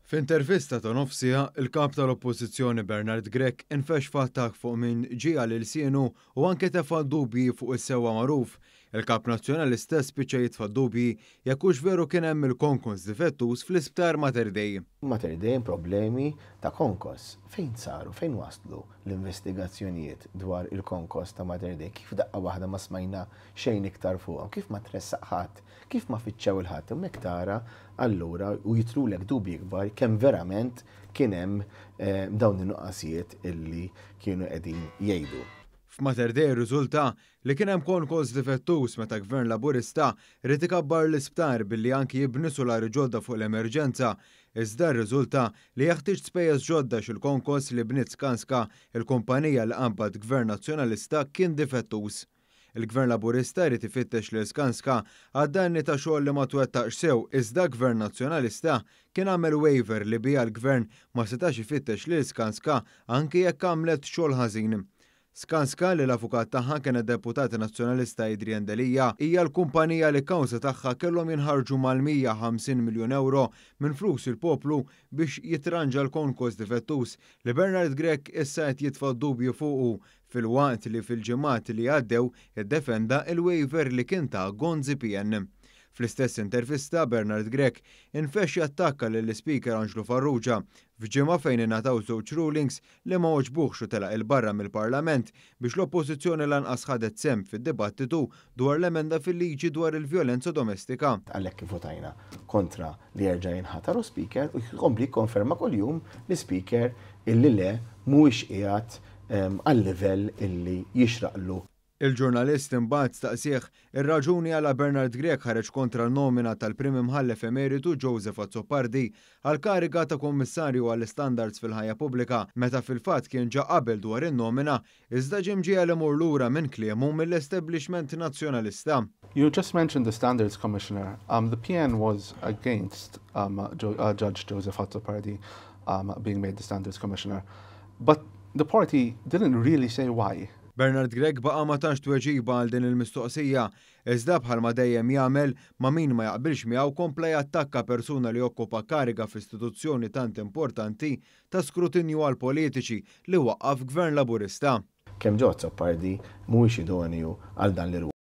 F'intervista ta' nofs siegħa, il-Kap tal-Oppożizzjoni Bernard Grech infexx f'attakk fuq min ġie għal ilsienu u anke tefa' dubji fuq is-sewwa magħruf. Il-Kap Nazzjonalista spiċċa jitfa' dubji jekk hux veru kien hemm il-konkos difettuż fl-Isptar Mater Dei. Mater Dei hemm problemi ta' konkos. Fejn saru, fejn waslu l-investigazzjonijiet dwar il-konkos ta' Mater Dei? Kif daqqa waħda ma smajna xejn iktar fuqhom? Kif ma tressaq ħadd? Kif ma fittxew 'il ħadd? Hemmhekk tara allura u jitrulek dubji kbar kemm verament kien hemm dawn in-nuqqasijiet illi kienu qegħdin jgħidu. F'Mater Dei rriżulta li kien hemm konkos difettuż meta Gvern Laburista ried ikabbar l-isptar billi anki jibni sulari ġodda fuq l-emerġenza iżda rriżulta li jeħtieġ spejjeż ġodda għax il-konkos li bniet Skanska, il-kumpanija li qabbad Gvern Nazzjonalista kien difettuż. Il-Gvern Laburista jrid ifittex lil Skanska għad-danni ta' xogħol li ma twettaqx sew iżda Gvern Nazzjonalista kien għamel waiver li biha l-Gvern ma setax ifittex lil Skanska anki jekk għamlet xogħol ħażin. Skanska, li l-avukat tagħha kien id-Deputat Nazzjonalista Adrian Delia, hija l-kumpanija li kawża tagħha kellhom jinħarġu mal-150 miljun ewro minn flus il-poplu biex jitranġa l-konkos difettuż li Bernard Grech issa qed jitfa' dubji fuqu filwaqt li fil-ġimgħat li għaddew iddefenda il-waiver li kien ta Gonzi PN. Fl-istess intervista, Bernard Grech infexx jattakka lill-Ispeaker Anġlu Farrugia f'ġimgħa fejn ingħataw żewġ rulings li ma għoġbuhx u telaq 'il barra mill-Parlament biex l-Oppożizzjoni lanqas ħadet sehem fid-dibattitu dwar l-emenda fil-liġi dwar il-vjolenza domestika. Għalhekk ivvotajna kontra li jerġa' jinħatar u Speaker u jkompli jikkonferma kuljum l-Ispeaker illi le mhuwiex qiegħed għal-livell illi jixraqlu. Il-ġurnalist imbagħad staqsieh ir-raġuni għala Bernard Grech ħareġ kontra n-nomina tal-Prim Imħallef Emeritu Joseph Azzopardi għal kariga ta' Kummissarju għall-Istandards fil-Ħajja Pubblika meta fil-fatt kien ġa qabel dwar in-nomina iżda ġie mġiegħel imur lura minn kliemu mill-establishment Nazzjonalista. You just mentioned the Standards Commissioner. The PN was against Judge Joseph Azzopardi being made the Standards Commissioner. But the party didn't really say why. Bernard Grech baqa' ma tax tweġiba għal din il-mistoqsija, iżda bħalma dejjem jagħmel ma' min ma jaqbilx miegħu kompla jattakka persuna li okkupa kariga f'istituzzjoni tant importanti ta' skrutinju għal politiċi li waqqaf Gvern Laburista. Kemm Joe Azzopardi mhuwiex idoneu għal dan l-irwol.